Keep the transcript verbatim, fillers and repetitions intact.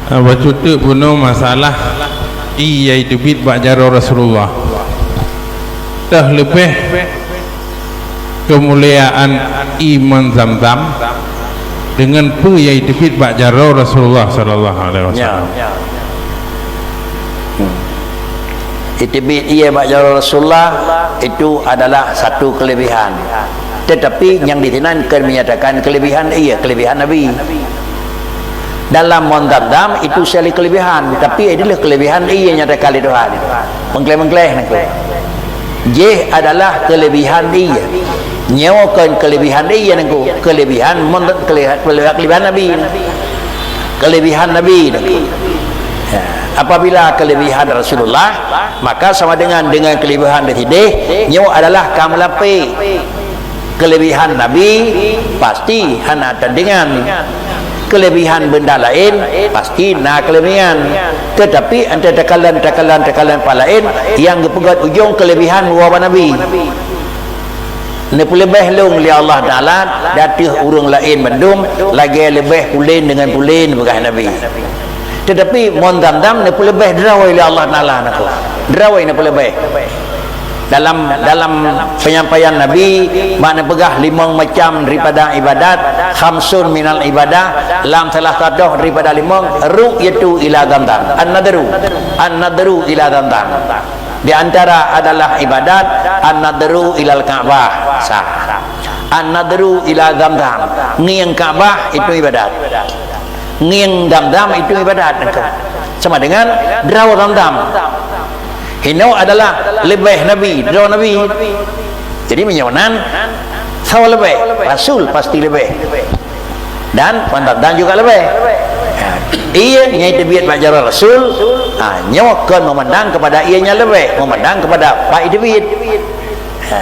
Bacut teuk bunoe masalah ié nyang teubiet bak jaroe Rasulullah. Teuh leubeh keumuliaan ié mon Zamzam deungon peue nyang teubiet bak jaroe Rasulullah sallallahu alaihi wasallam. Ya. Hmm. Iteubiet ié bak jaroe Rasulullah itu adalah satu kelebihan. Tetapi nyang disinan kon menyatakan kelebihan ié, kelebihan Nabi. Dalam mon Zamzam itu sekali kelebihan, tapi adalah kelebihan ié nyang nyatakan lé Tuhan. Mengkleh-mengkleh nangku. Jih adalah kelebihan ié. Nyoe kon kelebihan ié nangku, kelebihan mon-, kelebihan, kelebihan Nabi. Kelebihan Nabi nangku. Ya, apabila kelebihan Rasulullah, maka sama dengan, dengan kelebihan di sideh, nyoe adalah ka meulapeh. Kelebihan Nabi pasti hana tandingan. Kelebihan benda laén pasti na kelebihan. Tetapi antara takalan-takalan-takalan pah laén nyang geupeugét ujong kelebihan woe bak Nabi. Neupeuleubeh lôn lé Allah Taala di ateueh ureuëng laén mandum lagée leubeh pulen deungon pulen, peugah Nabi. Tetapi mon Zamzam neupeuleubeh droe lé Allah Taala nangku. Droe neupeuleubeh. Dalam, dalam penyampaian Nabi, bak neupeugah limong macam daripada ibadat, khamsun minal ibadah, lam salah satu daripada limong, ru'yatu ila Zamzam. An-nadru, an-nadru ila Zamzam. Di antara adalah ibadat, an-nadru ilal Ka'bah. Sah. An-nadru ila Zamzam. Ngieng Ka'bah itu ibadat. Ngieng Zamzam itu ibadat. Sama dengan droe Zamzam. Inoe adalah leubeh Nabi, droe Nabi. Jadi meunyoe nan, soe leubeh? Rasul pasti leubeh. Dan mon Zamzam juga leubeh. Ha, ié nyang teubiet bak jaroe Rasul, ha, nyoe kon meumandang kepada ié nyang leubeh, meumandang kepada bak teubiet. Ha.